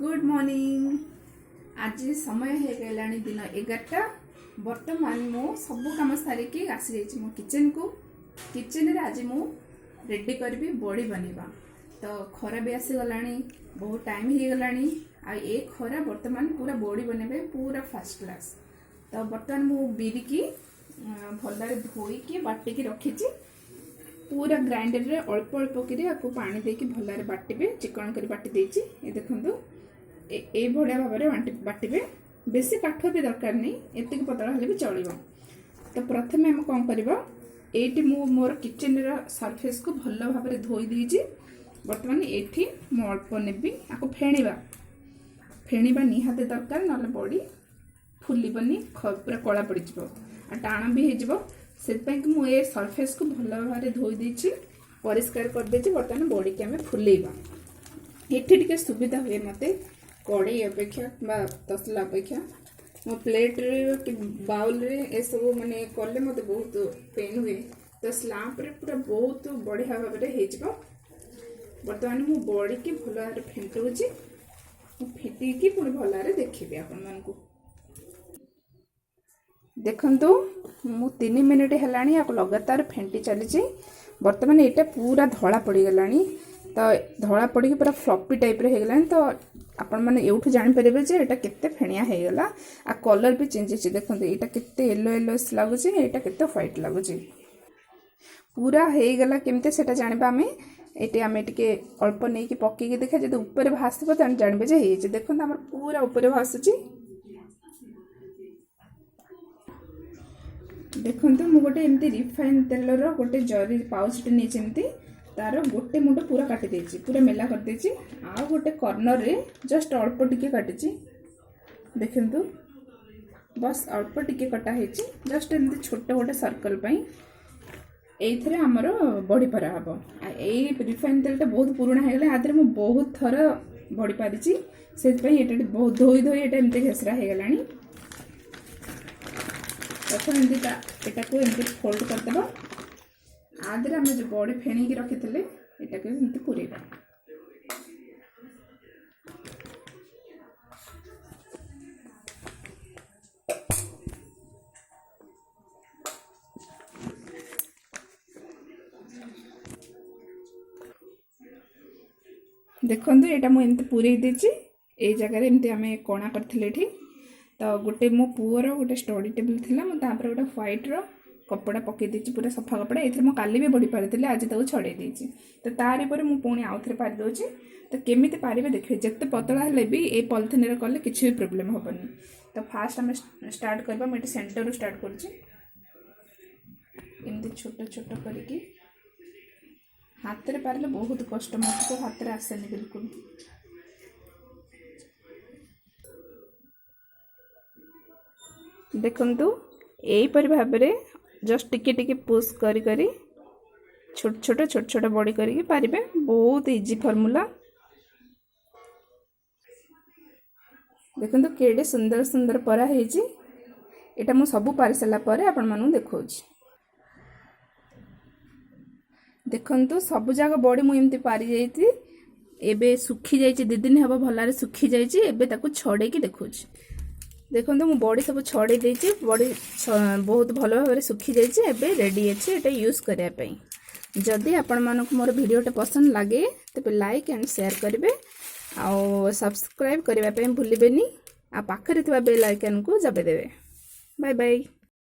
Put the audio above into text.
Good morning. ଆଜି ସମୟ ହେଇଗଲାଣି ଦିନ 11ଟା। ବର୍ତ୍ତମାନ ମୁଁ ସବୁ କାମ ସାରିକି ଆସିଯାଇଛି ମୋ କିଚେନକୁ। କିଚେନରେ ଆଜି ମୁଁ ରେଡ଼ି କରିବି ବଡ଼ି ବନେଇବା। ତ ଖରା ବି ଆସିଗଲାଣି, ବହୁତ ଟାଇମ୍ ହେଇଗଲାଣି। ଆଉ ଏ ଖରା ବର୍ତ୍ତମାନ ପୁରା ବଡ଼ି ବନେଇବା ପୁରା ଫାର୍ଷ୍ଟ କ୍ଲାସ୍। ତ ବର୍ତ୍ତମାନ ମୁଁ ବିରିକି ଭଲରେ ଧୋଇକି ବାଟିକି ରଖିଛି। ପୁରା ଗ୍ରାଇଣ୍ଡରରେ ଅଳ୍ପ ଅଳ୍ପ କରି ଆକୁ ପାଣି ଦେଇକି ଭଲରେ ବାଟିବେ, ଚିକଣ କରି ବାଟି ଦେଇଛି। ଏ ଦେଖନ୍ତୁ, ଏଇଭଳିଆ ଭାବରେ ବାଟିବେ। ବେଶୀ କାଠ ବି ଦରକାର ନାହିଁ, ଏତିକି ପତଳା ହେଲେ ବି ଚଳିବ। ତ ପ୍ରଥମେ ଆମେ କ'ଣ କରିବା, ଏଇଠି ମୁଁ ମୋର କିଚେନର ସର୍ଫେସ୍କୁ ଭଲ ଭାବରେ ଧୋଇ ଦେଇଛି। ବର୍ତ୍ତମାନ ଏଇଠି ମୁଁ ଅଳ୍ପ ନେବି, ଆକୁ ଫେଣିବା। ଫେଣିବା ନିହାତି ଦରକାର, ନହେଲେ ବଡ଼ି ଫୁଲିବନି, ପୁରା କଳା ପଡ଼ିଯିବ ଆଉ ଟାଣ ବି ହେଇଯିବ। ସେଥିପାଇଁ କି ମୁଁ ଏ ସର୍ଫେସ୍କୁ ଭଲ ଭାବରେ ଧୋଇ ଦେଇଛି, ପରିଷ୍କାର କରିଦେଇଛି। ବର୍ତ୍ତମାନ ବଡ଼ିକି ଆମେ ଫୁଲେଇବା। ଏଠି ଟିକେ ସୁବିଧା ହୁଏ ମୋତେ କଡ଼େଇ ଅପେକ୍ଷା ବା ତସଲା ଅପେକ୍ଷା। ମୋ ପ୍ଲେଟ୍ରେ କି ବାଉଲ୍ରେ ଏସବୁ ମାନେ କଲେ ମୋତେ ବହୁତ ପେନ୍ ହୁଏ। ତ ସ୍ଲାମ୍ପରେ ପୁରା ବହୁତ ବଢ଼ିଆ ଭାବରେ ହେଇଯିବ। ବର୍ତ୍ତମାନ ମୁଁ ବଡ଼ିକି ଭଲ ଭାବରେ ଫେଣ୍ଟଉଛି। ମୁଁ ଫେଣ୍ଟିକି ପୁଣି ଭଲ ଭାବରେ ଦେଖିବି ଆପଣମାନଙ୍କୁ। ଦେଖନ୍ତୁ, ମୁଁ 3 ମିନିଟ୍ ହେଲାଣି ଆକୁ ଲଗାତାର ଫେଣ୍ଟି ଚାଲିଛି। ବର୍ତ୍ତମାନ ଏଇଟା ପୁରା ଧଳା ପଡ଼ିଗଲାଣି। ତ ଧଳା ପଡ଼ିକି ପୁରା ଫ୍ଲପି ଟାଇପ୍ର ହେଇଗଲାଣି। ତ ଆପଣମାନେ ଏଇଠୁ ଜାଣିପାରିବେ ଯେ ଏଇଟା କେତେ ଫେଣିଆ ହେଇଗଲା। ଆଉ କଲର୍ ବି ଚେଞ୍ଜ ହେଇଛି। ଦେଖନ୍ତୁ, ଏଇଟା କେତେ ୟେଲୋ ୟେଲୋ ଲାଗୁଛି, ଏଇଟା କେତେ ହ୍ୱାଇଟ୍ ଲାଗୁଛି। ପୁରା ହେଇଗଲା କେମିତି ସେଇଟା ଜାଣିବା ଆମେ। ଏଇଠି ଆମେ ଟିକେ ଅଳ୍ପ ନେଇକି ପକେଇକି ଦେଖିବା, ଯଦି ଉପରେ ଭାସିବ ତାହେଲେ ଜାଣିବେ ଯେ ହେଇଯାଇଛି। ଦେଖନ୍ତୁ, ଆମର ପୁରା ଉପରେ ଭାସୁଛି। ଦେଖନ୍ତୁ, ମୁଁ ଗୋଟେ ଏମିତି ରିଫାଇନ୍ ତେଲର ଗୋଟେ ଜରି ପାଉଚଟେ ନେଇଛି। ଏମିତି ତାର ଗୋଟେ ମୁଣ୍ଡ ପୁରା କାଟି ଦେଇଛି, ପୁରା ମେଲା କରିଦେଇଛି। ଆଉ ଗୋଟେ କର୍ଣ୍ଣରରେ ଜଷ୍ଟ ଅଳ୍ପ ଟିକେ କାଟିଛି। ଦେଖନ୍ତୁ, ବସ୍ ଅଳ୍ପ ଟିକେ କଟା ହେଇଛି, ଜଷ୍ଟ ଏମିତି ଛୋଟ ଗୋଟେ ସର୍କଲ୍ ପାଇଁ। ଏଇଥିରେ ଆମର ବଢ଼ି ପରା ହେବ। ଆଉ ଏଇ ରିଫାଇନ୍ ତେଲଟା ବହୁତ ପୁରୁଣା ହେଇଗଲା, ଆ ଦେହରେ ମୁଁ ବହୁତ ଥର ବଢ଼ି ପାରିଛି, ସେଥିପାଇଁ ଏଇଟା ବହୁତ ଧୋଇ ଧୋଇ ଏଇଟା ଏମିତି ଘେସରା ହେଇଗଲାଣି। ପ୍ରଥମେ ଏମିତି ଏଟାକୁ ଏମିତି ଫୋଲ୍ଡ କରିଦେବା। ଆ ଦେହରେ ଆମେ ଯେଉଁ ବଡ଼ି ଫେଣିକି ରଖିଥିଲେ ଏଟାକୁ ଏମିତି ପୁରେଇବା। ଦେଖନ୍ତୁ, ଏଇଟା ମୁଁ ଏମିତି ପୁରେଇ ଦେଇଛି। ଏଇ ଜାଗାରେ ଏମିତି ଆମେ କଣା କରିଥିଲେ ଏଠି। ତ ଗୋଟେ ମୋ ପୁଅର ଗୋଟେ ଷ୍ଟଡି ଟେବୁଲ୍ ଥିଲା, ମୁଁ ତାପରେ ଗୋଟେ ହ୍ୱାଇଟ୍ର କପଡ଼ା ପକେଇ ଦେଇଛି, ପୁରା ସଫା କପଡ଼ା। ଏଥିରେ ମୁଁ କାଲି ବି ବଢ଼ି ପାରିଥିଲି, ଆଜି ତାକୁ ଛଡ଼େଇ ଦେଇଛି। ତ ତାରି ଉପରେ ମୁଁ ପୁଣି ଆଉଥରେ ପାରି ଦେଉଛି। ତ କେମିତି ପାରିବେ ଦେଖିବେ, ଯେତେ ପତଳା ହେଲେ ବି ଏଇ ପଲିଥିନରେ କଲେ କିଛି ବି ପ୍ରୋବ୍ଲେମ୍ ହେବନି। ତ ଫାଷ୍ଟ ଆମେ ଷ୍ଟାର୍ଟ କରିବା। ମୁଁ ଏଠି ସେଣ୍ଟରରୁ ଷ୍ଟାର୍ଟ କରୁଛି, ଏମିତି ଛୋଟ ଛୋଟ କରିକି। ହାତରେ ପାରିଲେ ବହୁତ କଷ୍ଟ, ମୋତେ ତ ହାତରେ ଆସେନି ବିଲକୁଲ। ଦେଖନ୍ତୁ, ଏଇପରି ଭାବରେ ଜଷ୍ଟ ଟିକେ ଟିକେ ପୁସ୍ କରି କରି ଛୋଟ ଛୋଟ ଛୋଟ ଛୋଟ ବଡ଼ି କରିକି ପାରିବେ। ବହୁତ ଇଜି ଫର୍ମୁଲା। ଦେଖନ୍ତୁ, କେଡ଼େ ସୁନ୍ଦର ସୁନ୍ଦର ପରା ହେଇଛି। ଏଇଟା ମୁଁ ସବୁ ପାରି ସାରିଲା ପରେ ଆପଣମାନଙ୍କୁ ଦେଖାଉଛି। ଦେଖନ୍ତୁ, ସବୁ ଯାକ ବଡ଼ି ମୁଁ ଏମିତି ପାରିଯାଇଛି। ଏବେ ଶୁଖିଯାଇଛି, 2 ଦିନ ହେବ ଭଲରେ ଶୁଖିଯାଇଛି। ଏବେ ତାକୁ ଛଡ଼େଇକି ଦେଖାଉଛି। ଦେଖନ୍ତୁ, ମୁଁ ବଡ଼ି ସବୁ ଛଡ଼େଇ ଦେଇଛି। ବଡ଼ି ବହୁତ ଭଲ ଭାବରେ ଶୁଖିଯାଇଛି, ଏବେ ରେଡ଼ି ଅଛି ଏଇଟା ୟୁଜ୍ କରିବା ପାଇଁ। ଯଦି ଆପଣମାନଙ୍କୁ ମୋର ଭିଡ଼ିଓଟା ପସନ୍ଦ ଲାଗେ ତେବେ ଲାଇକ୍ ଆଣ୍ଡ ସେୟାର କରିବେ, ଆଉ ସବସ୍କ୍ରାଇବ୍ କରିବା ପାଇଁ ଭୁଲିବେନି, ଆଉ ପାଖରେ ଥିବା ବେଲ୍ ଆଇକନ୍କୁ ଦବାଇ ଦେବେ। Bye bye.